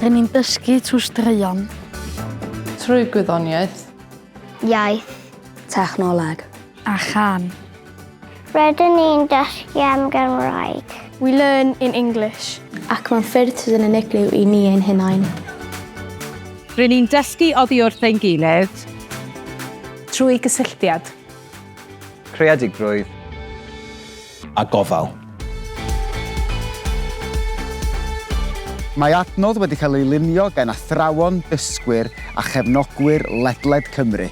Rŷn ni'n dysgu trwy straeon. Trwy gwyddoniaeth. Iaith. Technoleg. A chân. Rydyn ni'n dysgu am Gymraeg. We learn in English. Ac mewn ffyrdd sydd yn unigryw i ni ein hunain. Rŷn ni'n dysgu oddi wrth ein gilydd. Trwy gysylltiad. Creadigrwydd. A gofal. Mae adnodd wedi cael ei lunio gan athrawon, dysgwyr a chefnogwyr ledled Cymru.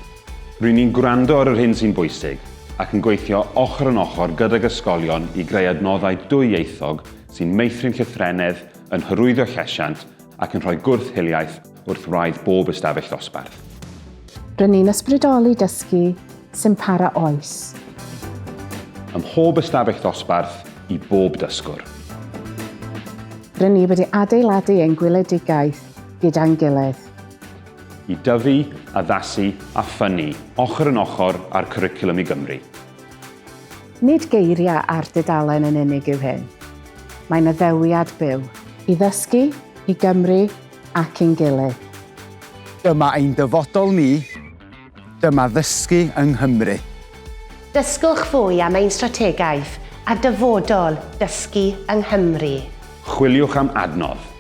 Ry'n ni'n gwrando ar yr hyn sy'n bwysig ac yn gweithio ochr yn ochr gydag ysgolion i greu adnoddau dwyieithog sy'n meithrin llythrennedd, yn hyrwyddo llesiant ac yn rhoi gwrth-hiliaeth wrth wraidd bob ystafell ddosbarth. R'yn ni'n ysbrydoli dysgu sy'n para oes. Ym mhob ystafell ddosbarth, i bob dysgwr. R'yn ni wedi adeiladu ein gweledigaeth gyda'n gilydd. I dyfu, addasu a ffynnu ochr yn ochr â'r Cwricwlwm i Gymru. Nid geiriau ar dudalen yn unig yw hyn. Mae'n addewiad byw. I ddysgu, i Gymru ac i'n gilydd. Dyma ein dyfodol ni, dyma ddysgu yng Nghymru. Dysgwch fwy am ein strategaeth a dyfodol dysgu yng Nghymru. Chwiliwch am adnodd.